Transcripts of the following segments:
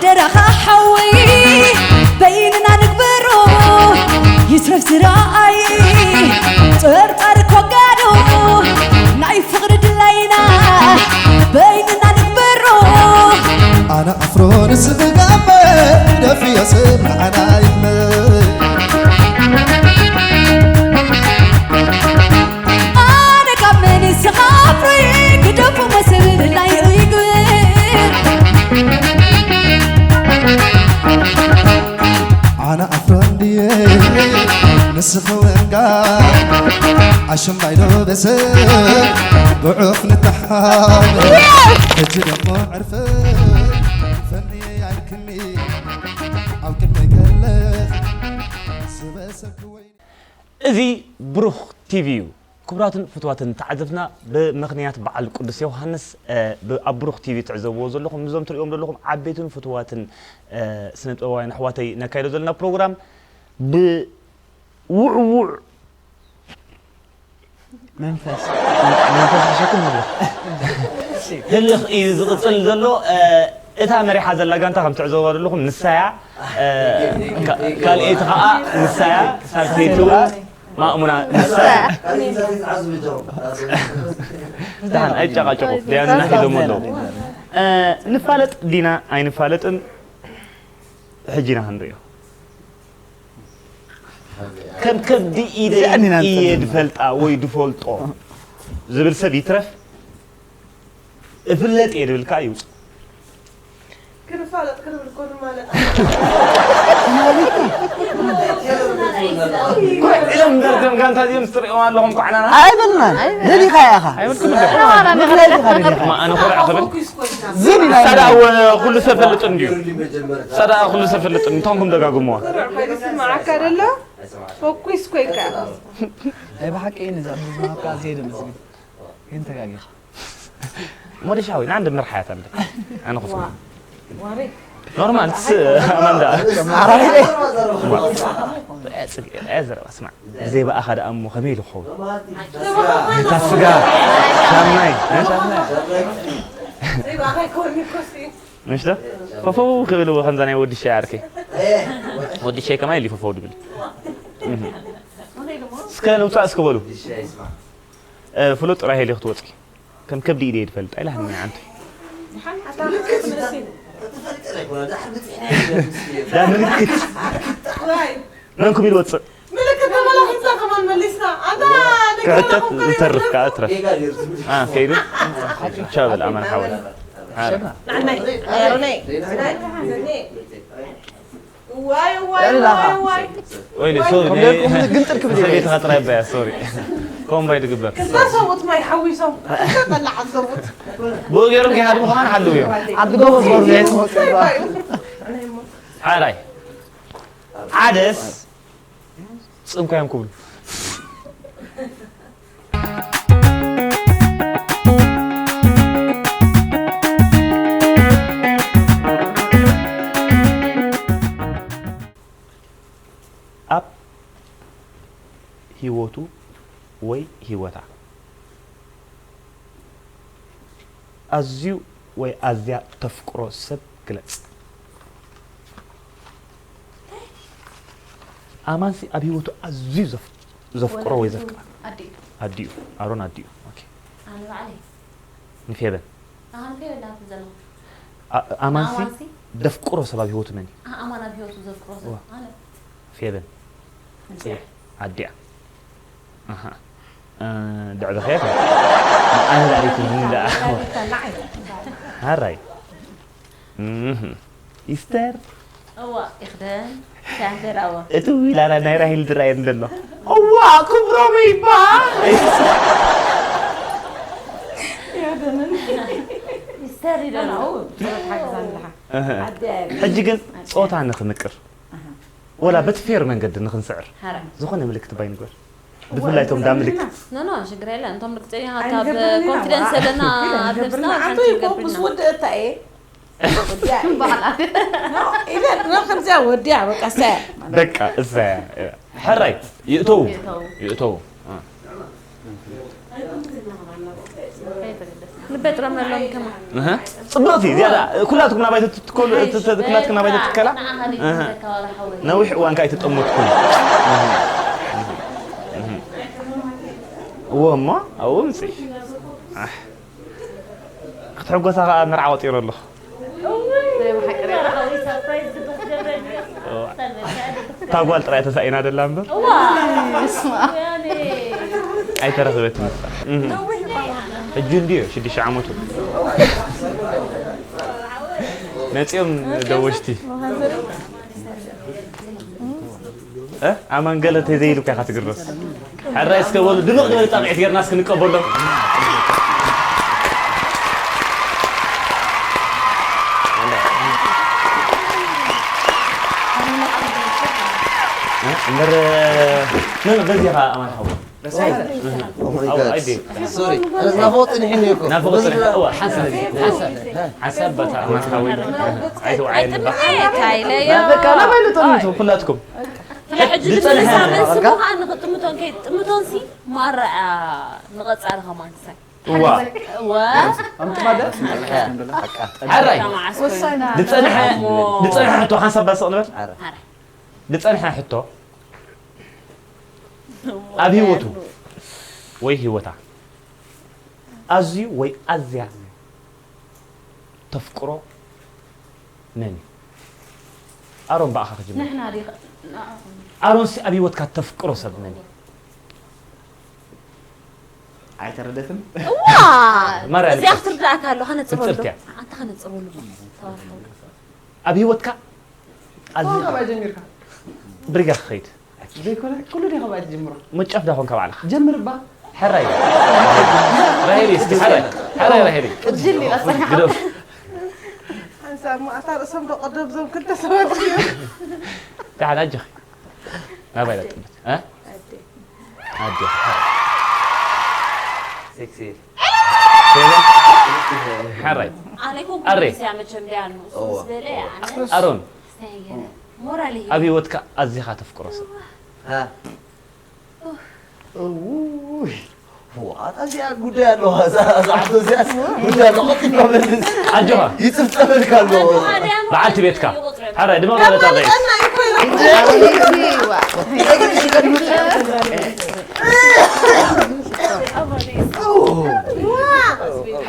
ደራኻ ሓወይ በይንና ንግበሮ ይትረፍ ዝረኣይ ጠርጣሪ ኮጋዶ ናይ ፍቕሪ ድላይና በይንና ንግበሮ ኣነ ኣፍሮ ንስኺ ጋመ ደፍዮ ስምዓና ይመ ኣነ ካብ መን ስኻፍሪ ግደፎ መስብብላይ ይግብር ኣነ ኣፍሮ እንድየ ንስኺ ወንጋ ኣሽምባይዶ በሰ ብዑፍ ንተሓብ ሕጂ ደሞ ዕርፍ ፈንየ ያልክኒ ኣብ ቅድመይ ከለ ዝበሰብክ ወይ እዚ ብሩኽ ቲቪ እዩ። ክቡራትን ፍቱዋትን ተዓዘብትና፣ ብምኽንያት በዓል ቅዱስ ዮሃንስ፣ እ፣ ብ-፣ ኣብ ብሩኽ ቲቪ ትዕዘብዎ ዘለኹም፣ ንዞም ትርእዮም ዘለኹም ዓበይትን ፍቱዋትን፣ እ፣ ስነ ጥበባውያን ኣሕዋተይ ነካይዶ ዘለና ፕሮግራም ብውዕዉዕ መንፈስ፣ መንፈስ ይሸክም ንብሎ። ህልኽ እዩ ዝቕጽል ዘሎ። እ፣ እታ መሪሓ ዘላ ጋንታ ከም ትዕዘብዋ ዘለኹም ንሳ እያ። እ፣ ካ-፣ ካልኣይቲ ኸኣ ንሳ እያ። ሳልሰይቲ እውን ማእሙና ንሳ እያ። ደሓን ኣይጨቃጨቁ። ደያኑና ሒዞሞ ኣለዉ። እ፣ ንፋለጥ ዲና ኣይንፋለጥን? ሕጂ ኢና ክንሪኦ። ከም ከብዲ ኢደይ እዚኣ እኒና እየ ንጸልም። ድፈልጣ ወይ ድፈልጦ ዝብል ሰብ ይትረፍ፣ እፍለጥ እየ ድብል ከኣ ይውጽእ። ክንፋለጥ ክንብል እኮ ንማለጥ። ኮይ ኢሎም እምበር እዞም ጋንታ እዚኦም ዝትርእዮም ኣለኹም ኳዕናና። ኣይበልናን። ደሊኻ ኢኻ። ኣይበልኩም እንደ። ምኽንያት ኢኻ ደሊኻ። ማ ኣነ ኮርዕ ክብል? ዝን ኢላ እሳ ደኣ ወ-፣ ኩሉ ሰብ ፈልጥ እንድዩ። እሳ ደኣ ኩሉ ሰብ ፈልጥ እንድዩ። እንታንኩም ደጋግምዋ? ኮርዕ ኮይኑ ስምዓካ ደሎ? ፈኩስ ኮይንካ። ናይ ብሓቂ እዩ ነዛ ብዙ ሃብካ ኣዝየ ደመስግን። ግን ተጋጊኻ። ሞደሻዊ፣ ንዓንድ ምርሓያት ኣንድ። ኣነ ኹፍ። ዋሬ። ኖርማል፣ ስ-፣ ኣማንዳ። ኣራይ። ጽጌ፣ ኣይ ዘረባ፣ ስማዕ። ብዘይ ብኣኻ ደኣ እሞ ከመይ ኢሉ ክኸውን? ዘረባ። እታ ስጋ፣ ሻምናይ፣ እ? ዘይብኣኻ ኣይከውን'ዩ እኮ እሱ። ምሽ ዶ? ፈፈው ክብል እዎ ከምዛ ናይ ወዲ ሻይ ዓርከይ። ወዲ ሻይ ከማይ ኢሉ ፈፈው ድብል። እህ። እስከ ንውጻእ እስከ በሉ። እ፣ ፍሉጥ ራሄል እዩ ክትወጺ። ከም ከብዲ ኢደ ይድፈልጥ። ኣይላህኒ ዓንቱ። ዳ ምልክት። መንኩም ኢሉ ወጽእ። ምልክት ተመላኺትና ከማን መሊስና። ኣንታ ክሕተት ንገረና ዝተርፍ ከዓ እትረፍ። አ፣ ከይዱ። ቻው በል ኣማን ሓወይ። ኣረ። ንዓናይ፣ ኣሮነይ። ዋይ፣ ዋይ፣ ዋይ፣ ዋይ። ወይኔ፣ ሶሪ፣ ኮምቤርኩም ናይ ግንጥል ክብል ሰበይትኻ ጥራይ በያ፣ ሶሪ። ኮምባይ ድግበር። ክልተ ሰብኡት ማይ ሓዊሶም፣ ክልተ ጠላዓት ሰብኡት። ብኡ ገይሮም ከይሃድሙ ከማን ሓልው እዮም። ዓዲ ጎቦ ዝበሉ ዘይትመፁ። ሓራይ። ዓደስ ጽንኳዮም ክብሉ። ኣብ ህይወቱ ወይ ህይወታ ኣዝዩ ወይ ኣዝያ ተፍቅሮ ሰብ ግለጽ። ኣማንሲ ኣብ ህይወቱ ኣዝዩ ዘፍ-፣ ዘፍቅሮ ወይ ወላዲቱ ዘፍቅራ። ኣዲኡ። ኣዲኡ። ኣሮን ኣዲኡ። ኦኬ። ኣነ ባዕለይ። ንፌበን። ኣነ ንፌበን ዳት ዘለኹ። ኣ-፣ ኣማንሲ ኣማንሲ? ደፍቅሮ ሰብ ኣብ ህይወቱ መን እዩ? ኣ-፣ ኣማን ኣብ ህይወቱ ዘፍቅሮ ሰብ። ዋ። ኣነ። ፌበን። ኣዲኣ። ጽጌ። ኣዲኣ። ኣሃ። እ፣ ድዕበኸያ ከ? ኣነ ላዕሊት ዝንዳ። ኣራይ። እህ። ኢስተር። እዋ፣ ይኽደን። ሻንደር ኣዋ። እቲ ዊላና ናይ ራሄል ድራይ እንደሎ። እዋ፣ ክብሮም ይባ። ይኽደንን። ኢስተር ይደና፣ ኦ፣ ጸሎት ሓግዛን ለሓ። እህ። ኣዲኣ። ሕጂ ግን ጾታ ንኽምቅር። ኣሃ። ወላ በቲ ፌር መንገዲ ንኽንስዕር። ሓራይ። ዝኾነ ምልክት ባይ ንግበር። ብፍላይ እቶም ዳ ምልክት። ኖ፣ ኖ፣ ሽግር የለን። እቶም ምልክት እኛ ካብ ኣይንገብርን ኢና። ኮንፊደንስ ዘለና ኣይንገብርን። ኣትለስና ኣንተ ሓንቲ እኮ ይገብርና። ምስ ወዲ እታ እየ። ወዲያ እየ። በዓል ኣደ። ኖ፣ ኢለ፣ ኖ፣ ከምዚያ ወዲያ፣ በቃ፣ እሳ እያ። በቃ፣ እሳ እያ። ሕራይ፣ ይእተው። ይእተው። ይእተው። እ። ንበጥረመሎም ከማ እህ፣ ጽብቕቲ ዝያዳ። ኩላትኩም ናባይ ትትከሉ፣ እህ፣ ኩላትኩም ናባይ ትትከላ። እህ፣ ነዊሕ እዋን ከኣ ኣይተጠመትኩም። እህ፣ እህ፣ እህ። እዎ እሞ ኣብኡ ምጺ። ኣሕ፣ ክትሕጎሳ ከኣ መርዓ ቆጺረ ኣለኹ። ናይ ብሓቂ ሪኣ። እታ ጓል ጥራይ ተሳኢና ደላ እምበር። እዋ፣ ስማ። ኣይተረኽበትን እሳ። እህ። ሕጂ እንድዩ ሽዱሽተ ዓመቱ። መጺኦም ደወሽቲ። እ? ኣማን ገለ ተዘይሉ እኮ ኢኻ ትግረስ። ሕራይ እስከ በሉ፣ ድምቕ ዝበለ ጣቕዒት ጌርና እስኪ ንቀበሎም። እ? እምበር፣ ኖ፣ ኖ፣ በዚኻ ኣማን ሓው። Oh my God። ኣው፣ ኣይዲ። ሶሪ፣ ናፍቖት ጽኒሕኒ እኮ። ናፍቖት ጽኒሕ-፣ እዋ፣ ሓንሳብ፣ ሓንሳብ፣ ሓንሳብ በታ ኣማን ሓወይ። ኣይተውዓየኒ ባ። ኣይጥምየ፣ እንታይ ኢለ ያ? በቃ፣ ናባይ ልጠምቱ፣ ኩላትኩም። ሕጂ ዝጸንሐ ልምሳ መልሲ ምዃን ንኽጥምቶን ከይጥምቶን ሲ ማረኣ ንቐጻሊ ከማን ክሳይ። እዋ። እዋ። ኣምጥማደ? ሓራይ። ተማዓስኮ። ዝጸንሐ፣ እሞ። ዝጸንሐ ሕቶ ሓንሳብ ባስቕ ንበል። ሓራይ። ዝጸንሐ ሕቶ ኣብ ህይወቱ ወይ ህይወታ ኣዝዩ ወይ ኣዝያ ተፍቅሮ መን እዩ? ኣሮን፣ ብኣኻ ክጅምር። ንሕና ዲኻ? ንዓኹም። ኣሮንሲ ኣብ ህይወትካ ተፍቅሮ ሰብ መን እዩ? ኣይተረደትን? እዋ! ማርያ እዚኣ ልቀስ። ክትርዳእካ ኣሎ፣ ከነጽረሉ። ክትጽርትያ። ኣንታ ከነጽረሉ። ተባረኽ። ኣብ ህይወትካ ኣዚ-፣ ኮን ካባይ ጀሚርካ? ብሪጋ ክኸይድ። ዘይኮነ፣ ኩሉ ዲኻ ባይ ትጅምሮ? መጫፍ ዳኾንካ ባዕልኻ። ጀምር እባ። ሕራይ። ራሄሊ፣ እስኪ ሕራይ። ሕራይ፣ ራሄሊ። ቅጅል ኢላ ጸኒሓ። ግደፍ። ሓንሳብ እሞ ኣታ ርእሶም ዶ ቀደም ዞም ክልተ ሰባት እዮም? ደሓን ኣጆኺ። ናባይ ላጥምት። እ? ኣዴ። ኣዴ። ሴክሲ። ሴባ? ሕራይ። ኣነ ኮንኩ ኣሬ። መቸም ደያ ንሱ እዋ። ምስ በለ ኣነ ኣሮን። ሞራል እዩ። ኣብ ህይወትካ ኣዚኻ ተፍቅሮ ሰብ? ሃ። እውይ። ዋት፣ እዚኣ ጉዳይ ኣለዋ። እዛ፣ እዛ ዓዲ እዚኣስ ጉዳይ ኣለዋ። ቀጥታ መልስ። ኣጆኻ። ይጽፍጸፈልካ ኣሎ። በዓልቲ ቤትካ። ሕራይ፣ ድማ ማለት ኣበይ?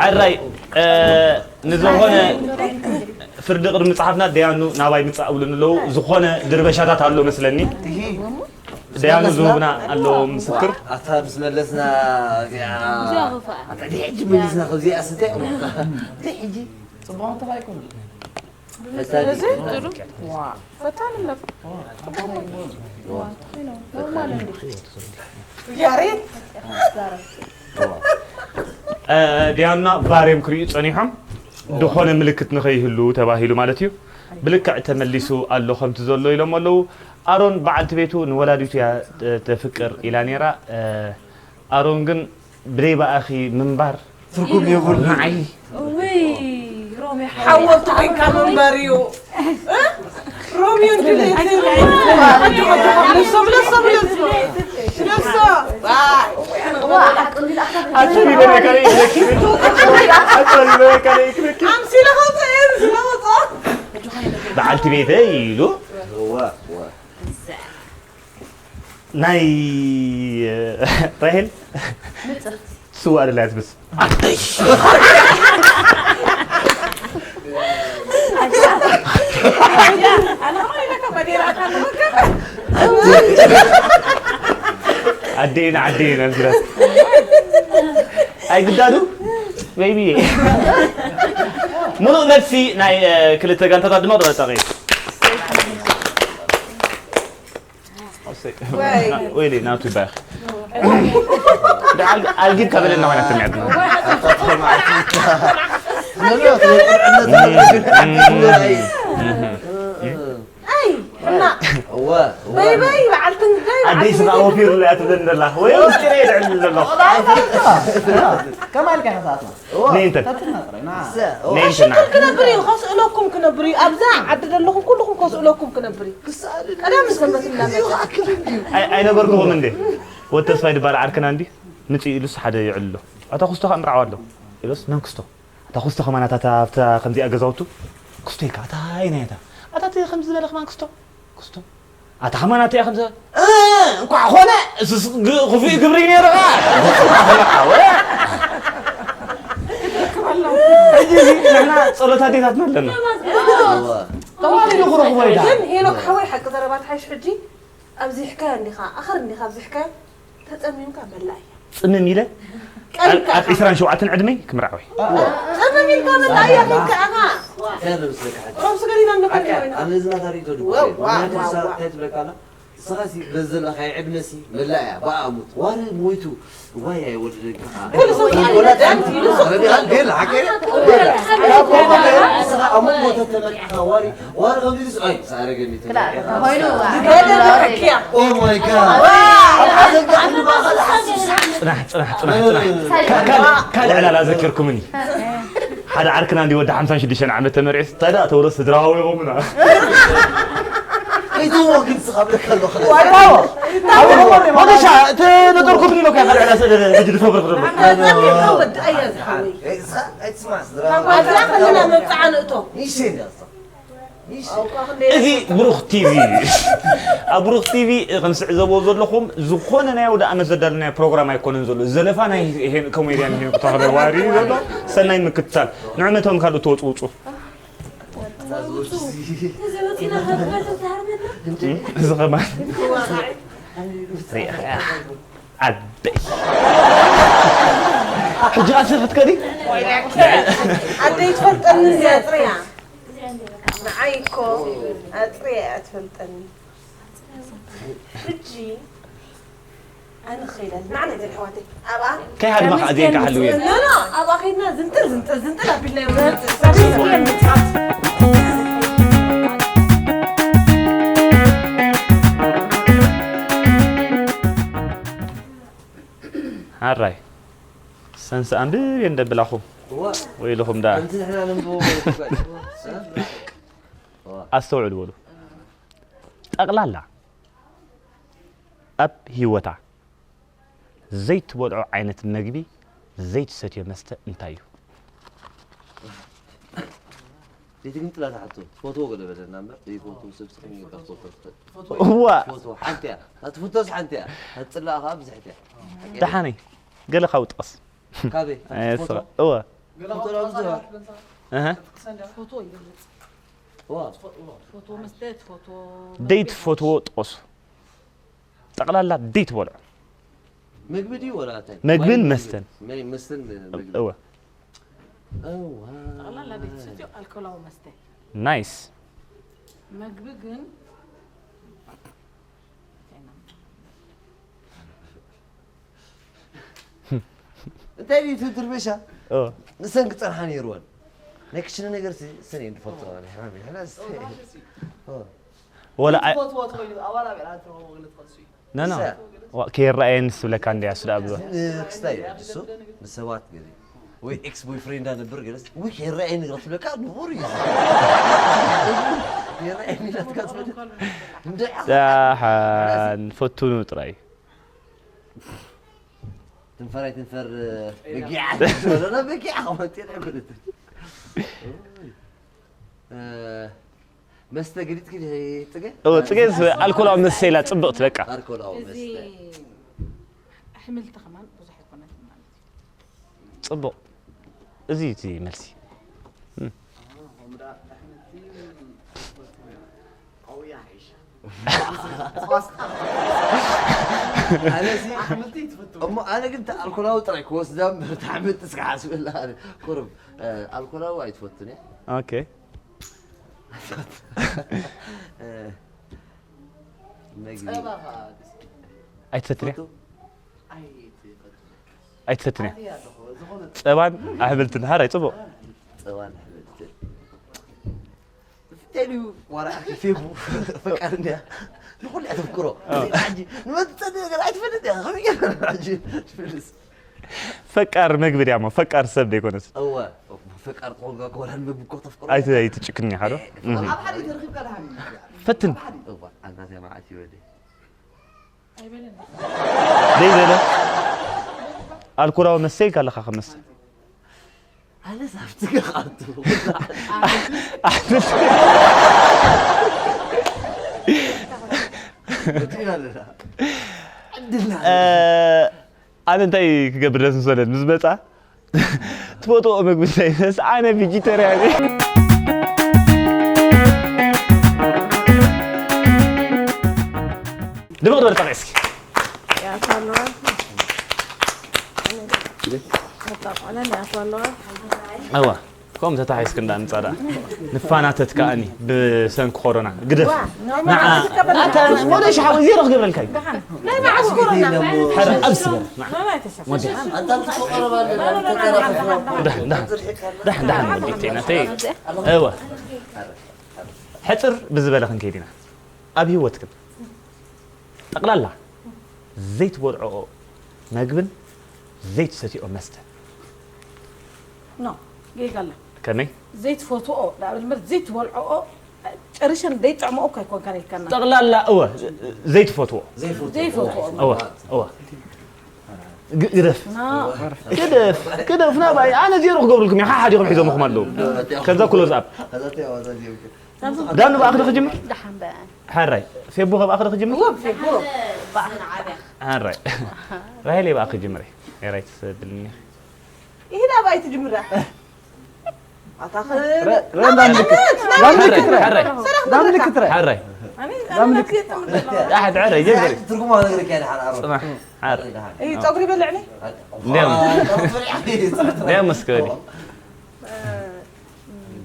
ሕራይ፣ እ፣ ንዝኾነ ፍርዲ ቅድሚ ምጽሓፍና ደያኑ ናባይ ምጻእ እብሉኒ ኣለዉ። ዝኾነ ድርበሻታት ኣሎ መስለኒ። ደያኑ ዝህቡና ኣለዎም ምስክር። ኣታ ምስ መለስና እዚኣ፣ እዚኣ ኸፋ። ኣታ ድሕጂ መሊስና፣ ካብዚኣ ስንታይ እሞ። ድሕጂ። ጽቡቕ ተባይኩም። ፈታኒ። እዚ? ዋ፣ ፈታኒ ነበር። ዋ። ኖርማል እንዴ? ያሬድ። እ፣ ዲያና ባርዮም ክርእዩ ጸኒሖም፣ ድኾነ ምልክት ንኸይህሉ ተባሂሉ ማለት እዩ። ብልክዕ ተመሊሱ ኣሎ ከምቲ ዘሎ ኢሎም ኣለዉ። ኣሮን በዓልቲ ቤቱ ንወላዲቱ እያ፣ እ፣ ተፍቅር ኢላ ነይራ። እ፣ ኣሮን ግን ብደይ ብኣኺ ምንባር ትርጉም የብሉን። ንዓይ እውይ፣ ሮሜ ሓወልቲ ኮይንካ ምንባር እዩ። እ? ሮሜዮ ጁልየት እዩ። ንሶም፣ ንሶም፣ ንሶም። ንሶም። ኣታ ቢበሬ ካለ ይክለኪ። ኣታ ቢበሬ ካለ ይክለኪ። ኣምሲለ ኸውፅእ እየ፣ ኣምሲለ ኸውፅእ። በዓልቲ ቤተይ ኢሉ ዋ፣ ዋ። ናይ ራሄል ስዋ ኣደላይ ትብስ። ኣዴና፣ ኣዴና፣ ኣዴና። ኣይግዳዱ ቤቢ። ሙሉእ መልሲ ናይ፣ እ፣ ክልተ ጋንታታት ድማ ተጠቒ። ወይሊ ናቱ ይባረክ። እንደ ኣል-፣ ኣልጊብ ከበለና ሆና ትምዕድና። ኣይ፣ እና እወ፣ እወ። በይ፣ በይ፣ በዓል ትንግዳይ፣ በዓል ኣዲስ ትንግዳይ። ወፊሩ እያ ትብለኒ ዘላ። ወይ ውስጢ ነው ይድዕል ዘሎ። ከማል ከ ሓሳብና? እወ። ነይ እንተ። ተትና ጥራይ፣ ና። እሰ፣ እወ። ነይ እንተ ና። ኣሸክር ክነብር እዩ፣ ከስእለኩም ክነብር እዩ። ኣብዛ ዓዲ ዘለኹም ኩልኹም ከስእለኩም ክነብር እዩ። ክሳል ቀዳም ሰንበት እናመጸ። እዩ፣ ኣክል እንድዩ። ኣይ-፣ ኣይነበርኩኹም እንዴ? ወድ ተስፋይ ድባል ዓርክና እንዲ? ምጽእ ኢሉስ ሓደ ይዕልሎ። ኣታ ኩስቶ ከኣ ምርዓው ኣሎ። ኢሉስ መን ኩስቶ? ኣታ ኩስቶ ከማን ኣታ ኣብታ ከምዚኣ ገዛውቱ? ኩስቶ ኢልካ ኣታ ኣይናይ ኣታ። ኣታ እቲ ከምዚ ዝበለ ከማን ኩስቶ? ኩስቶ። ኣታ ከማን ኣታ ከምዚ እ፣ እንኳዕ ኾነ እሱስ ግ-፣ ክፉእ ግብሪ ነይሩ ኸኣ። ሕጂ እዚ ንሕና ጸሎት ኣዴታትና ኣለና። ተዋሂዱ ክረኽቦ ኢዳ። ግን ሄኖክ ሓወይ ሓቂ ዘረባ ትሓይሽ ሕጂ ኣብዚሕካዮ እንዲኻ፣ ኣኸር እንዲኻ ኣብዚሕካዮ፣ ተጸሚምካ መላእ እያ። ጽምም ኢለ ቀልካ ኣብ ኢኻ። ዕስራን ሸውዓተን ዕድመይ ክምርዓው እየ። ጽምም ኢልካ መላእ እያ ከይካ ኣኻ። ከር ምስለካ ሓቂ። ቁሩብ ስገር ኢና እንደ ሓቂ፣ ከልካ ኢና። ኣብ ነዝና ታሪኽ ተድጎ ዋው፣ እየ። ዋው፣ ምክንያቱ ዋው፣ ንሳ ዋው። እንታይ ትብለካ ኣላ? ንስኻ ሲ በዚ ዘለኻዮ ዕድመ ሲ መላእ እያ። ብኣ ሙት። ዋሪ ሞይቱ። ዋይ ኣይወልድን ከዓ። ኩሉ ሰው ይወልድ። ይወልድ። ይወልድ። ግን ሓቂ ንስኻ ኣብ መንጎ ተተመርዕኻ ዋሪ፣ ዋሪ ከምዚ ኢሉስ፣ ኣይ፣ ዝኣረገኒ ተመርዕኻ። ኮይኑ፣ ገለ ብርክያ። Oh my God። ኣብ ሓዘንካ ኩሉ ማእኸል ሓሲብካ። ጽናሕ፣ ጽናሕ፣ ጽናሕ፣ ጽናሕ። እ። ካ-፣ ካልእ፣ ካልእ ዕላል ኣዘኪርኩምኒ። ሓደ ዓርክና እንዲ ወዲ ሓምሳን ሽዱሽተን ዓመት ተመርዒስ፣ እንታይ ደኣ ተውረስ ስድራዊ ኢኹምና። ከይትዎ ግን ስኻ ብለካ ኣለኹ። ዋዳዎ። ወደሻ፣ እቲ ነጠርኩብኒ ኢሎካ ካልእ ዕላል ሰደ፣ ሕጂ ዝፈብርኽ ዘሎ። ወዲ ኣያ ዝሓወይ። ኣይ፣ ስኻ፣ ኣይትስማዕ፣ ስድራ። ካብ ዋድላ ከለና መብጽዓ ንእቶ። ይሴ እንዲያ፣ ስኻ። እዚ ብሩኽ ቲቪ። ኣብ ብሩኽ ቲቪ ከም ትዕዘብዎ ዘለኹም፣ ዝኾነ ናይ ኣውደ ዓመት ዘዳለናዮ ፕሮግራም ኣይኮነን ዘሎ። ዘለፋ ናይ ሄን-፣ ኮሜድያን ሄኖክ ተኽለ ዋሪ እዩ ዘሎ። ሰናይ ምክትታል። ንዑ ነቶም ካልኦት ተወጽውጹ። እዚ ኸማን። ሪኢኻ። ዓደይ። ሕጂ ቃልሲ ክትከዲ? ዓደይ ትፈልጠኒ እንድያ፣ ኣጽርያ። ንዓይ እኮ ኣጽርያ እያ ትፈልጠኒ። ሕጂ ኣነ ክኸይድ ኣለኒ። ንዓና ይዘን ኣሕዋተይ። ኣብኣ ከይሃድማ ከኣ እዚኤን ከኣ ሓልው እየን። ኖ፣ ኖ፣ ኣብኣ ከይድና ዝንጥል፣ ዝንጥል፣ ዝንጥል ኣቢልና እዮም ዝመጽእ። ሓራይ ሰንስ ኣንብብ እየ እንደብላኹም። እዋ። ወይልኹም ደኣ። ከምቲ ንሕና ነንብቦ ማለት እኮ እዩ። እዋ። ኣስተውዕሉ በሉ። ጠቕላላ ኣብ ህይወታ ዘይትበልዖ ዓይነት መግቢ፣ ዘይትሰትዮ መስተ እንታይ እዩ? ዘይትግምጥላ ትሓቶ። ትፈትዎ ገለ በለና እምበር፣ ዘይፈትዎ ሰብ ስለ ዝገባ ክትፈትዎ ትኽእል። እዋ። ትፈትዎ ሓንቲ እያ። እታ ትፍቶስ ሓንቲ እያ። እታ ትጽላእ ከኣ ብዝሕቲ እያ። ደሓነይ፣ ገለ ካብኡ ጥቐስ። ካበይ? ኣይ፣ ትፈትዎ? ስኻ-፣ እወ። ገለ ትፈትዎ ካብኡ ብዙሕ። እህ። ክትክሰን ዲኻ? ትፈትዎ ይገልጽ። እዋ። ትፈትዎ መስተ፣ ትፈትዎ ደይ መግቢ። ትፈትዎ ጥቐሱ። ጠቕላላ ደይ ትበልዖ። መግቢ ድዩ ወላ እንታይ? መግብን ማይ መስተን። መ-፣ መስተን መግቢ። እወ። እዋ። ጠቕላላ ደይ ትሰትዮ ኣልኮላዊ መስተ። ናይስ። መግቢ ግን እንታይ ድዩ እቲ ድርበሻ? ኦ። ንሰን ክጸንሓ ነይርወን። ናይ ክሽነ ነገር ሲ-፣ ሰን እየን ዝፈልጥኦ፣ ንሕና፣ ንሕና ሲ-፣ ኦ። ወላ ኣይ-፣ ትፈትዎ ትኾይኑ፣ ኣባል ኣብ ኤርትራ ትረኽቦ ገለ ትኸሱ እዩ። ኖ፣ ኖ። እሳ። ዋ፣ ከይረኣየኒ ዝብለካ እንድያ፣ እሱ ደኣ ብሎ። ን-፣ ክስታይ እዩ፣ እሱ ንሰባት ገለ። ወይ ኤክስ ቦይፍሬንዳ ነበር ገለስ፣ ወይ ከይረኣየኒ ክትብለካ ንቡር እዩ። ከይረኣየኒ ኢላትካ ትፈልጥ? እንደ ደሓን ፈትኑ ጥራይ። ትንፈር ኣይትንፈር፣ በጊዓ ትንፈር፣ በጊዓ ከመንጤር ኣይኮነትን። እ፣ መስተ ገሊጽኪ ዲኺ ጽገ? እወ፣ ጽገ ዝ-፣ ኣልኮላዊ መስተ ኢላ ጽብቕቲ በቃ። ኣልኮላዊ እዚ መስተ። ኣሕምልቲ ከማን ብዙሕ ኣይኮነትን ማለት እዩ። ጽቡቕ። እዚ እዩ እቲ መልሲ። እም። ኣዎ፣ ከምኡ ደኣ ኣሕምልቲ ቀውያ ሓይሽ። ኣነሲ ኣሕምልቲ ትፈቱ። እሞ ኣነ ግን እታ ኣልኮላዊ ጥራይ ክወስዳ እምበር፣ እታ ኣሕምልቲ እስከ ሓስበላ ኣነ። ቁሩብ፣ እ፣ ኣልኮላዊ ኣይትፈቱን እያ። ኦኬ። እ፣ መግቢ። ጸባ ኸኣ ደስ ይብል። ኣይትሰትንያ? ትፈቱ? ኣይትፈቱ። ኣይትሰትንያ? ኣትያ ኣለኹ፣ ዝኾነ ጸባን ኣሕምልትን ሓራይ ጽቡቕ። ጸባን ኣሕምልትን። ብፍላይ ድዩ ዋላ ኣርኪ ፌቡ ፈቃር እንድያ። ንኹሉ እያ ተፍቅሮ። ኣዎ። ሕጂ ንመን ትጸልእ ነገር ኣይትፈልጥ እያ። ከመይ ገይራ ሕጂ ትፈልስ? ፈቃር መግቢ ድያ እሞ፣ ፈቃር ሰብ ደይኮነስ። እወ፣ ፈቃር ክኾንካ እኮ ዋላ ንመግቢ እኮ ተፍቅሮ። ኣይቲ-፣ ኣይትጭክኒ ኢኻ ዶ? እህ። ኣብ ሓደ ተረኺብካ ደሓን እዩ። ፈትን። ኣብ ሓደ። እዋ፣ ኣንታ እዚኣ መዓት ይበል። ኣይበለን። ደይ በለ። ኣልኮላዊ መስተ ኢልካ ኣለኻ ከመስተ። ኣነ ሳብቲ ገኻቱ ኣነ እንታይ ክገብር ደስ ምሰለኒ ምስ መፃ ትፈትዎ ምግቢ እንታይ ምስ ኣነ ቪጂተርያን ድምቕ ዝበለ ጠቒ እስኪ እዋ ከምኡ ተታሒዝኪ እንዳ ንፃዳ ንፋናተት ከኣኒ ብሰንኪ ኮሮና ግደፍ ወደ ሽሓዊ ዜሮ ክገብረልካ እዩ ናይ መዓስ ኮሮና ሕረ ኣብዚ በል ወዲ ደሕን ደሕን ደሕን ደሕን ወዲ ተይናተይ እወ ሕፅር ብዝበለ ክንከይድ ኢና ኣብ ህይወትክን ጠቕላላ ዘይትበልዕኦ መግብን ዘይትሰትኦ መስተ ኖ ጌጋ ኣላ ከመይ ዘይትፈትኦ ንኣብነት ዘይትበልዕኦ ጨሪሸን ዘይጥዕመኦ እኮ ኣይኮንካን ኢልካና ጠቕላላ እወ ዘይትፈትዎ ዘይፈትኦ እወ እወ ግ- ግደፍ ግደፍ ግደፍ ናባይ ኣነ ዜሮ ክገብርልኩም እየ ሓሓዲኹም ሒዞምኹም ኣለዉ ከዛ ኩሎዝ ኣብ ዳኑ ብኣኽሊ ክጅምር ደሓን በ ሓራይ ፌቦ ከብኣኽሊ ክጅምር ወብ ፌቦ ሓራይ ራሄለይ ብኣኽሊ ጅምሪ ራይ ትሰብልኒ ይሄዳ ባይ ትጅምራ ኣታ ረ- ረ- ዳ ምልክት ዳ ምልክት ረ- ዳ ምልክት ረ- ሓራይ ዳሕድ ዕረ ጀምሪ ትርጉማ ነገር ከያድ ሓራሮ ፅናሕ ሓር ይሄ ጸጉሪ በልዕኒ እንዲያም እንዲያም እስከ ወዲ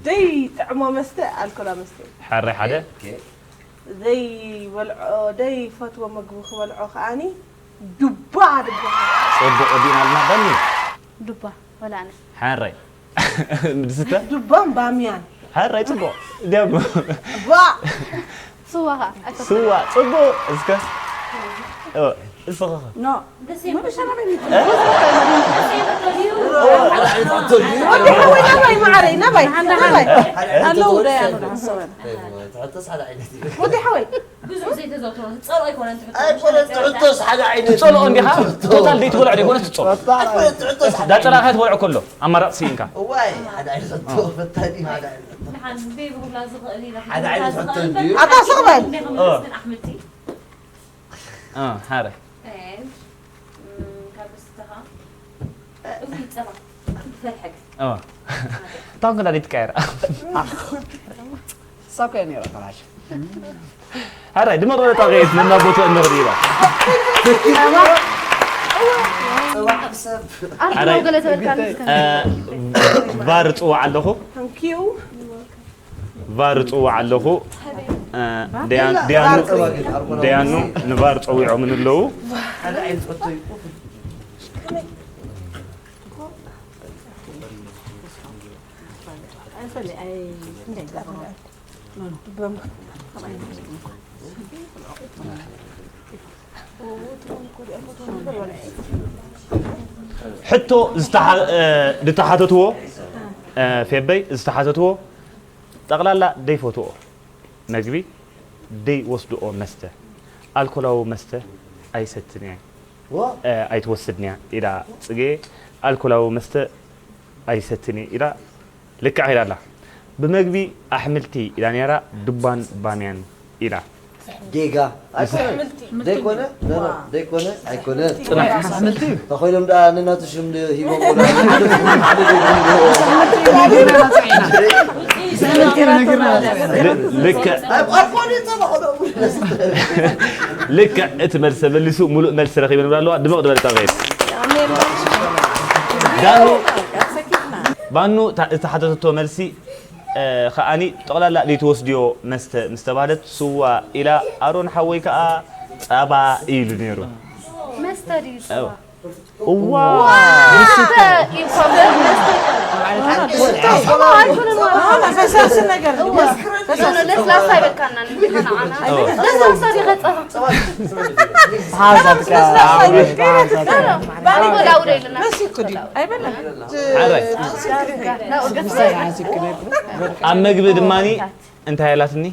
ደይ ጥዕሞ መስተ ኣልኮላ መስተ ሓራይ ሓደ ዘይበልዖ ደይ ፈትዎ ምግቢ ክበልዖ ከኣኒ ዱባ ድባ ፅቡቅ ወዲእና ኣለና በኒ ዱባ ወላ ኣነ ሓራይ ምድስተ ዱባን ባምያን ሓራይ ፅቡቅ እንዲያም ባ ስዋ ኸዓ ኣይፈትዎ ስዋ ፅቡቅ እስከ እ፣ እስኻ ኸ? ኖ ሓደ ዓይነት ሕቶ ድዩ? ወዲ ሓወይ ናባይ ማዓረይ ናባይ ናባይ ኣለዉ ደያኑ ትሕቶስ ሓደ ዓይነት እዩ። ወዲ ሓወይ ኣይኮነን ትሕቶስ ሓደ ዓይነት ትፀልኦ እንዲኻ ቶታል ዘይትበልዖ ዘይኮነ ትፀልኦ ኣይኮነን ትሕቶስ ሓደ ዳፀላኻ ትበልዖ ከሎ ኣማራፂ ስኢንካ እዋይ ሓደ ዓይነት ሕቶ ፈታኒ ሓደ ዓይነት ሕቶ ንሓንቲ ቤቢ ክብላ ዝኽእል ኢላ ሓደ ዓይነት ሕቶ እንድዩ። ኣታ ስቕ በል ኣሕምልቲ እ፣ ሓረ ካብ ስተኻ እውይ ፀባ ፈርሐግ እ። ታውን ከዳ ዲት ቀይራ ሳኮ ነይራ ተራሽ ሓራይ ድማ ወደ ታገየት መና ቦታ እንኽዲ ይባ ፅባሕ ሰብ ኣርኪ ገለ ተበልካኒ እስከ እ፣ ቫር ጽዋዕ ኣለኹ ታንኪዩ ቫር ጽዋዕ ኣለኹ እ፣ ደያን- ደያኑ ደያኑ ንቫር ጸዊዖምን ኣለዉ ሓደ ዓይነት ሕቶ እዩ። ሕቶ ዝተሓ- እ፣ ዝተሓተትዎ እ፣ ፌበይ ዝተሓተትዎ ጠቕላላ ደይፈትዎ መግቢ ደይወስድኦ መስተ ኣልኮላዊ መስተ ኣይሰትን እየ እ፣ ኣይትወስድን እያ ኢላ ፅጌ ኣልኮላዊ መስተ ኣይሰትን እየ ኢላ ልክዕ ኢላ ኣላ ብመግቢ ኣሕምልቲ ኢላ ነይራ ዱባን ባምያን ኢላ ጌጋ ኣይኮነን ዘይኮነ ኖ፣ ኖ፣ ዘይኮነ ኣይኮነ ጽናሕ ኣሕምልቲ እዩ ተኾይኖም ደኣ ንናቱ ሽም ሂቦም ልክዕ ልክዕ እቲ መልሲ ተመሊሱ ሙሉእ መልሲ ረኺበ ንብላ ኣለዋ ድምቕ ዝበለ ጣቕዒት ዳኑ ባኑ እታ- ዝተሓተተቶ መልሲ እ፣ ከኣኒ ጠቕላላ ዘይትወስድዮ መስተ ምስ ተባህለት ስዋ ኢላ ኣሮን ሓወይ ከኣ ጸባ ኢሉ ነይሩ መስተ ድዩ እዋ ስዋ እዋ መስተ ኢልካ መስተ ኣይኮነን ማለት ፈሳሲ ነገር እዋ ለስላሳ ይበልካና ንዲኻ ንዓና ለስላሳ ዲኻ ጸባ ሓሳብካ ለስላሳ ይበልካ ሓሳብካ ባዕሉ ወላ ውደ ኢልና መሲኩ ድዩ ኣይበለን ሓራይ ኣብ መግቢ ድማኒ እንታይ ኣላትኒ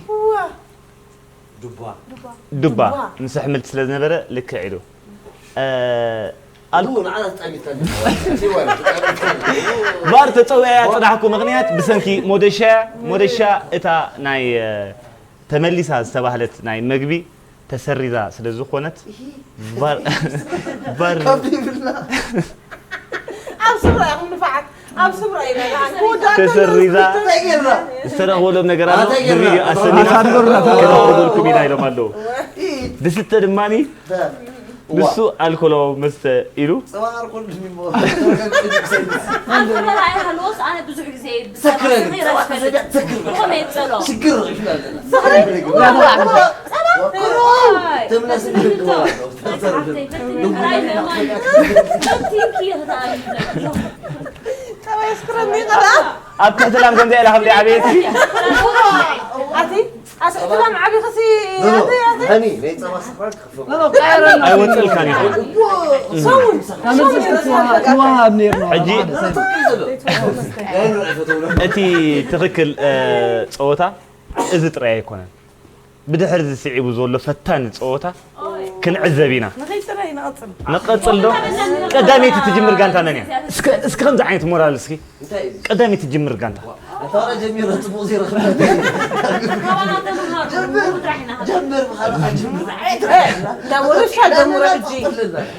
ዱባ ዱባ ምስ ኣሕምልቲ ስለ ዝነበረ ልክዕ ኢሉ እ፣ ኣልኮ- ንዓና ተጣሚትካኒ። እሺ፣ ዋላ ተጣሚትካኒ። ቫር ተጸውያ ያጽናሕኩ ምኽንያት ብሰንኪ ሞደሻ፣ ሞደሻ እታ ናይ፣ እ፣ ተመሊሳ ዝተባህለት ናይ መግቢ ተሰሪዛ ስለ ዝኾነት፣ ቫር፣ ቫር ካብ ይብልና። ኣብ ስፍራ ኢኹም ንፋዓት፣ ኣብ ስፍራ ኢና። ተሰሪዛ ተገይርና። ዝተረኽበሎም ነገራት ኣታ ገይርና። ብቪድዮ ኣሰኒና ኣሳድርና። ከነቕርበልኩም ኢና ኢሎም ኣለዉ። ኢ- ድስተ ድማኒ ተ- ንሱ ኣልኮላዊ መስተ ኢሉ። ጸባ ኣልኮል ድሚሞ። ኣልኮል ኣይሃልዎስ ኣነ ብዙሕ ግዜ ሰክረ ግን፣ ሰኺረ ጸባ ሰክረ። ከዘቢያ ትሰክር በቃ። ከመይ የብጸሎ? ሽግር ይፍላል። ሰኽሪ? ጸባ? ጸባ? ጸባ? ተምለስ ተምለስ። ንግባ። ተምለስ። ጸባ የስክረኒ ይቕራ። ኣብ ትሕቲ ላም ከምዚኣ ኢላ ከም ዘይዓበየት። ኣቲ፣ ኣቲ፣ ትላም ዓቢኽሲ፣ ኖ፣ ኖ፣ ኣቲ፣ ኣቲ። ሃኒ፣ ናይ ጸባ ስፍራ ክኸፍሎ። ኖ፣ ኖ፣ ቀየረና። ኣይወጽእልካን እዩ። እዎ፣ ሰውን፣ ተመልሰስ ሰውን ክትወሃ-፣ ክትወሃብ ነይሩ ነው። ሕጂ ማለት ነው። ናይ ንርኢ ፈተውና። እቲ ትኽክል፣ እ፣ ጸወታ እዚ ጥራይ ኣይኮነን። ብድሕሪ እዚ ስዒቡ ዘሎ ፈታኒ ጸወታ ክንዕዘብ ኢና። ንኸይድ ጥራይ ንቐጽል። ንቐጽል ዶ? ቀዳመይቲ ትጅምር ጋንታ መን እያ? እስከ፣ እስከ ከምዚ ዓይነት ሞራል እስኪ። እንታይ እዩ? ቀዳመይቲ ትጅምር ጋንታ። ዋ፣ እታ ጀሚረ ጽቡቕ ዘይረኽበ። ጀምር፣ ጀምር፣ ብኻልኻ ጀምር። ዳሞደሻ ጀምሮ ሕጂ።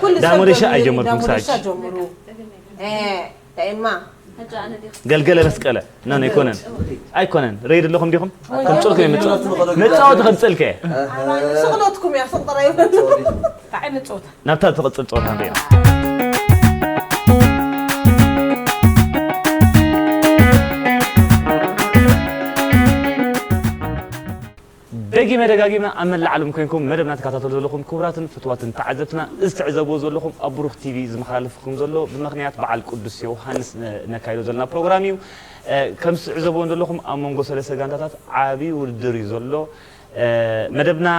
ኩሉ ሰብ ዳሞደሻ ጀምሩ፣ ኣይጀመርኩም ዳሞደሻ ሳጅ። ጀምሩ። እ፣ ዳይማ። ገልገለ መስቀለ። ኖ፣ ኖ፣ ኣይኮነን። ኣይኮነን። ሬድ ኣለኹም ዲኹም? ከምጽልኩም እየ፣ ምጽ-፣ መጻወቲ ከምጽልከ እየ። ስቕለትኩም እያ፣ ስቕ ጥራይ። እንታይ ዓይነት ጸወታ? ናብታ ትቕጽል ጸወታ ንሪኣ። ደጊመ ደጋጊመ ኣብ መላእ ዓለም ኮይንኩም መደብና ትከታተሉ ዘለኹም ክቡራትን ፍቱዋትን ተዓዘብትና፣ እዚ ትዕዘብዎ ዘለኹም ኣብ ብሩኽ ቲቪ ዝመሓላለፍኩም ዘሎ ብምኽንያት በዓል ቅዱስ ዮሃንስ ነ-፣ ነካይዶ ዘለና ፕሮግራም እዩ። እ፣ ከም ትዕዘብዎ ዘለኹም ኣብ መንጎ ሰለስተ ጋንታታት ዓቢ ውድድር እዩ ዘሎ። እ፣ መደብና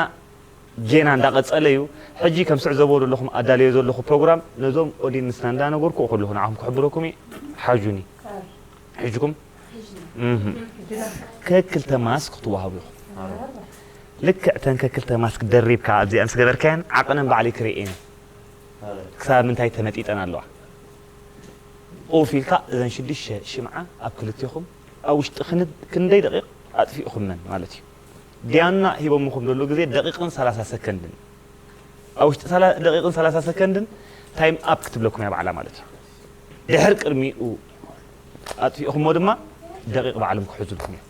ጌና እንዳቐጸለ እዩ። ሕጂ ከም ትዕዘብዎ ዘለኹም ኣዳልዮ ዘለኹ ፕሮግራም ነዞም ኦዲንስና እንዳነገርኩ ከለኹ ንዓኹም ክሕብረኩም እየ። ሓጁኒ። ሒጅኩም? እህ። ከክልተ ማስክ ክትወሃቡ ኢኹም። ልክዕ እተን ከክልተ ማስክ ደሪብካ ኣብዚኣ ምስ ገበርካየን ዓቐነን ባዕለይ ክርእየን። ክሳብ ምንታይ ተመጢጠን ኣለዋ? ኦፍ ኢልካ እዘን ሽዱሽተ ሽምዓ ኣብ ክልቴኹም ኣብ ውሽጢ ክን-፣ ክንደይ ደቂቕ ኣጥፊእኹመን ማለት እዩ። ዲያና ሂቦምኹም ዘለዉ ግዜ ደቂቕን ሰላሳ ሰከንድን። ኣብ ውሽጢ ሰላ-፣ ደቂቕን ሰላሳ ሰከንድን ታይም ኣፕ ክትብለኩም እያ ባዕላ ማለት እዩ። ድሕር ቅድሚኡ ኣጥፊእኹሞ ድማ ደቂቕ ባዕሎም ክሕዙልኩም እዮም።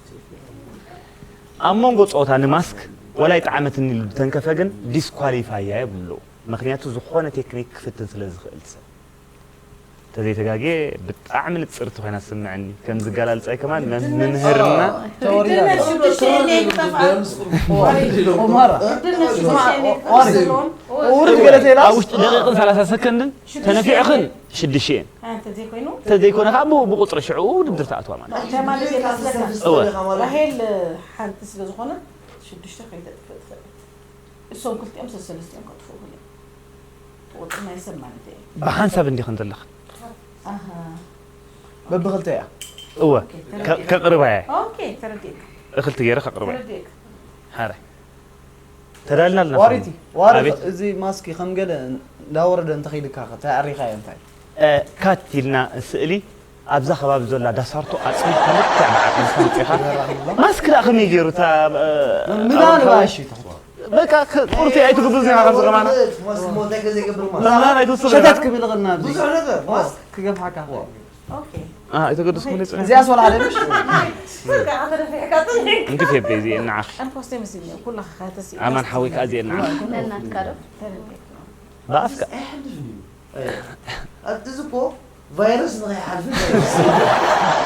ኣብ መንጎ ጸወታ ንማስክ ወላ ኣይጠዓመትን ኢሉ ዝተንከፈ ግን ዲስኳሊፋይ እያ ይብሉ ኣለዉ። ምኽንያቱ ዝኾነ ቴክኒክ ክፍትን ስለ ዝኽእል ሰብ። ተዘይተጋግየ ብጣዕሚ ንጽርቲ ኮይና ትስምዐኒ። ከም ዝገላልጻይ ከማን መም-፣ መምህርና ተወሪዳ። ሽዱሽተ እኔ ክጠፍኣ። ቁማራ። ሽዱሽተ እኔ ክጠፍኣ። ውርድ ገለ ተይላ። ኣብ ውሽጢ ደቂቕን ሰላሳ ሰከንድን ተነፊዕኽን ሽዱሽተ እየን። እ፣ እንተዘይኮይኑ? እንተዘይኮነ ከዓ ብ-፣ ብቁጽሪ ሽዑ ውድድር ትኣትዋ ማለት እዩ። እንታይ ማለት እዩ መስለካ? እወ። ራሄል ሓንቲ ስለ ዝኾነት ሽዱሽተ ከይተጥፍእ ትኽእል። እሶም ክልቲኦም ሰሰለስቲኦም ከጥፍኡ እዮም። ቁጽሪ ናይ ሰብ ማለት እዩ። ብሓንሳብ እንዲኽን ዘለኽን? ኣሃ። በብኽልተ እያ። እወ። ኦኬ፣ ከ-፣ ተረዲኤ። ከቕርባ እየ። ኦኬ፣ ተረዲኤ። እኽልቲ ገይረ ከቕርባ እየ። ተረዲኤ። ሓራይ። ተዳልና ኣለና። ዋሪቲ፣ ዋሪ-፣ ኣቤት። እዚ ማስኪ ከም ገለ እንዳወረደ እንተኺልካ ኸ፣ እንታይ ኣሪኻዮ እንታይ? እ፣ ካት ኢልና ስእሊ ኣብዛ ከባቢ ዘላ ዳሳርቶ ኣጽኒሕካ ልክዕ ብዓቕምካ ኣምጺእካ። ማስክ ደኣ ከመይ ገይሩ እታ፣ እ፣ ምናልባሽ እዩ ተኾ-፣ በቃ፣ ክ-፣ ቁርቲ ኣይትግብዝ ኢኻ ከምዚ ከማና። ማስክ ሞ እንታይ ከ ዘይገብር ማስክ? ምናልባት ኣይትውስኽ ኢኻ። ሸተት ክብል ቕና ኣብዚ። ብዙሕ ነገር፣ ማስክ። ክገፍሓካ። ዋ። ኦኬ። አ፣ ኣይተገደስኩ ነጽ-፣ እዚኣ ሶል ሓደ ምሽ? ስልካ ከተደፊሕካ ጽኒሕ። እንክት የበይ እዚኤ ንዓኺ። ኣንኮስቴ መስልኒ፣ ኩላኻ ከተስኢ። ኣማን ሓወይ ከኣ እዚኤ ንዓኺ። ነናትካ ዶ? ተረዲኤ። ብኣፍካ። ኣይሓልፍን እዩ። ኣይ፣ ኣቲ እዚ እኮ ቫይረስ ንኸይሓልፍ ቫይረስ።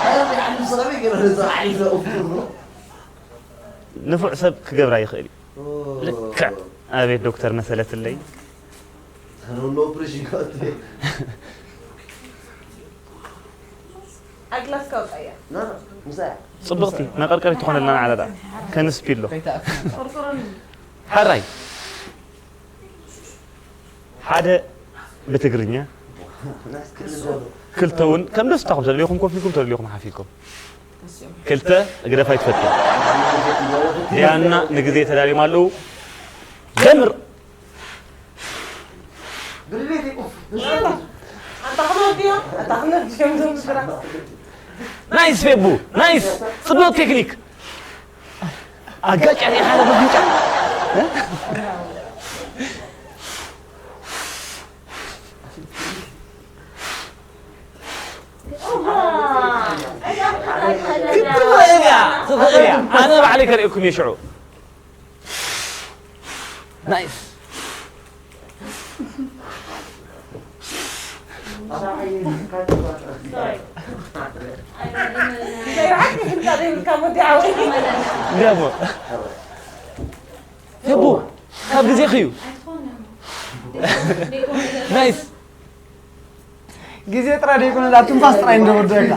ቫይረስ ይሓልፍ ሰበይ ገለ ነዛ ሓሊፍ ነው እኮ። ንፉዕ ሰብ ክገብራ ይኽእል እዩ። ኦ። ልክዕ። ኣቤት ዶክተር መሰለትለይ። ተነሎ ኦፕሬሽን ካት። ኣግላስካ ኣውጻያ። ና፣ ና፣ ምሳያ። ጽብቕቲ መቐርቀሪት ትኾነልና ንዓና ደኣ። ከንስፒሎ። ከይተኣክል። ቁርቁርን ሓራይ። ሓደ ብትግርኛ፣ ክልተ እውን ከም ደስታኹም ተደሊኹም ኮፍ ኢልኩም ተደሊኹም ሓፍ ኢልኩም። ክልተ ግደፍ ኣይትፈትን። ዲያና ንግዜ ተዳልዮም ኣለዉ። ጀምር። ናይስ ፌቡ፣ ናይስ። ጽቡቅ ቴክኒክ። ኣጋጫ ዲኻ ነብግጫ? ትኽእል እያ፣ ትኽእል እያ። ኣነ ባዕለይ ከርእየኩም እየ ሽዑ። ናይስ። ደሞ። ደሞ። ካብ ግዜኺ እዩ። ናይስ። ግዜ ጥራይ ደይኮነ፣ እዛ ትንፋስ ጥራይ እንደወደካ።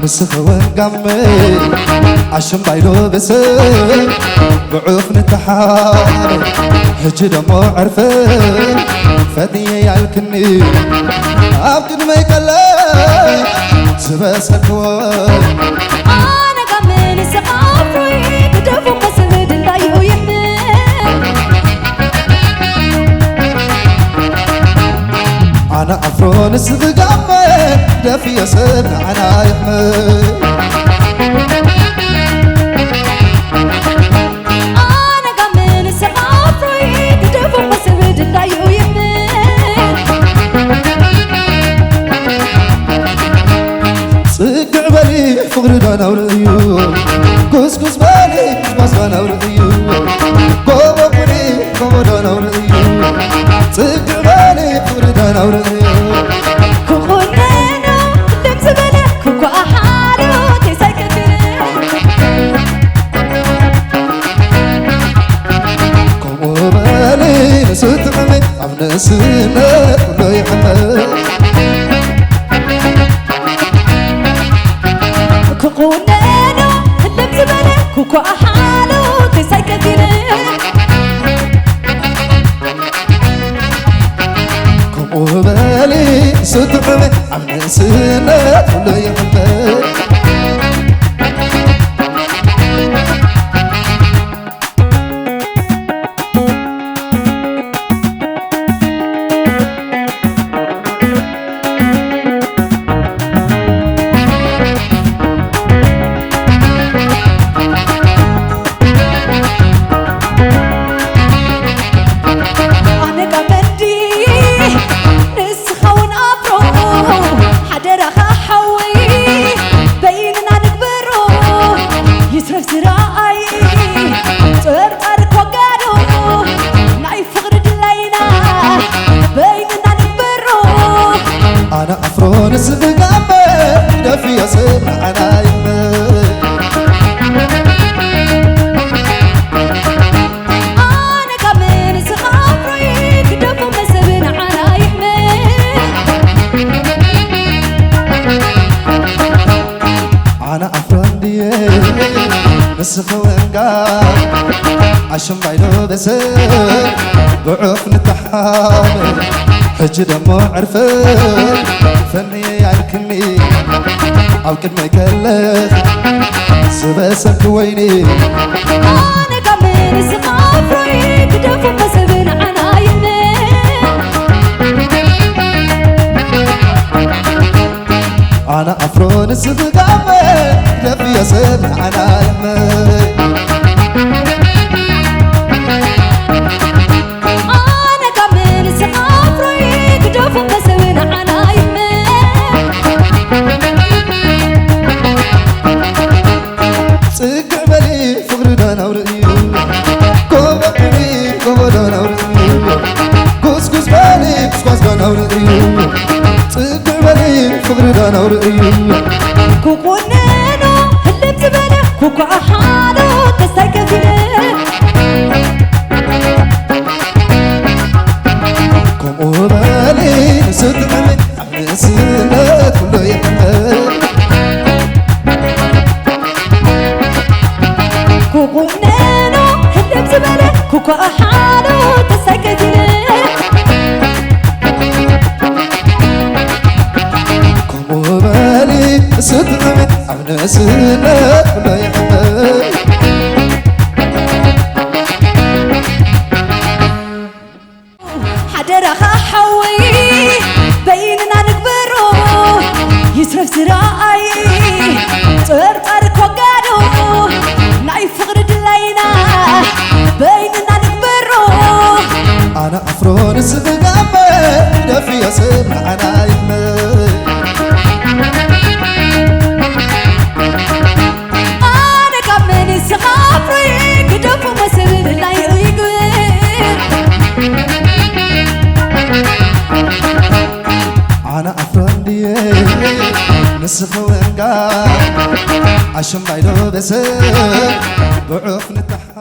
ንስኺ እውን ጋመ ኣሽምባይዶ ብስም ብዑፍ ንተሓበ። ሕጂ ደሞ ዕርፊ ፈትየ ያልክኒ ኣብ ቅድመይ ቀለ ዝበሰልክዎ። ኣነ ጋመ ንስኻ ኣፍሮይ ግደፉ መስል ድላዩ ይሕምል። ኣነ ኣፍሮ ንስኺ ጋመ ደፍየ ሰብ ንዓና ይሕምል። ኣነ ጋመ ንስኻ ኣፍሮይ ግደፉ መስል ድላዩ ይሕምል። ጽግዕ በሊ ፍቕሪ ዶ ነውሪ እዩ? ጉስጉስ በሊ ጓዝ ዶ ነውሪ እዩ? ጎቦ ቁሪ ጎቦ ዶ ነውሪ እዩ? ጽግዕ በሊ ፍቕሪ ዶ ነውሪ እዩ? ክቑነኖ ልም ዝበለ ክኳ ሓሎተይ ሳይቀትል። ከምኡ በሊ ንሱ ጥቕሚ ኣብ ንእስነት ኩሉ ይሕመል። ክቑነኖ ህልም ዝበለ ክኳ ሓሎተይ ሳይቀትል። ከምኡ በሊ ስጥዕመ ኣብ ንእስነት ኩሉ ይሕመል። ኣነ ጋመዲ ንስኻ እውን ኣፍሮ ሓደራኻ ሓወይ በይንና ንግበሮ ይትረፍ ዝረኣይ ጸርጻር ኮጋዶ ናይ ፍቕሪ ድላይና በይንና ንግበሮ። ኣነ ኣፍሮ ንስኺ ጋመ ደፍዮ ሰብ ንዓና ይመ ኣነ ጋመ ንስኻ ኣፍሮይ ግደፎ መሰብ ንዓና ይሕመ። ኣነ ኣፍሮ እንድየ ንስኺ ወንጋ ኣሽምባይዶ በሰብ ብዑፍ ንተሓበ ሕጂ ደሞ ዕርፈ ፈንየ ያልክኒ ኣብ ቅድመይ ከለኽ ዝበሰልኪ ወይኒ ኣነ ጋመ ንስኻ ኣፍሮይ ግደፎ መሰብ ንዓና ይሕመ። ኣነ ኣፍሮ ንስኺ ጋመ ደፍዮ ሰብ ንዓና ይሕመ። ኣነ ጋመ ንስኻ ኣፍሮይ ግደፎ መሰብ ንዓና ይሕመ። ጽግዕ በሊ ፍቕሪ ዶ ነውሪ እዩ? ጎቦ በሊ ጎቦ ዶ ነውሪ እዩ? ጉስጉስ በሊ ጉስጓስ ዶ ነውሪ እዩ? ጽግዕ በሊ ፍቕሪ ዶ ነውሪ እዩ? ክቑነኖ ህልም ዝበለ ኩኳ ሓሎ ተስታይ ከፊለ። ከምኡ በሊ ንስጥዕሚ ኣብ ንእስነት ኩሉ ይሕመል። ክቑነኖ ህልም ዝበለ ኩኳ ሓሎ ተስታይ ከፊለ። ከምኡ በሊ ስጥዕሚ ኣብ ንእስነት ኩሉ ይሕመል። ሓደራኻ ሓወይ በይንና ንግበሮ ይትረፍ ዝረኣይ ጸርጻር ኮጋዶ ናይ ፍቕሪ ድላይና በይንና ንግበሮ ኣነ ኣፍሮ ንስኺ ጋመ ደፍዮ ሰብ ንዓና ይሕመል። ኣነ ካብ መን ስኻ ኣፍሮይ ግደፉ መስል ናይ ይግብር ኣነ ኣፍሮ እንድየ ንስኺ ወንጋ ኣሽምባይዶ በሰብ ብዑፍ ንተሓ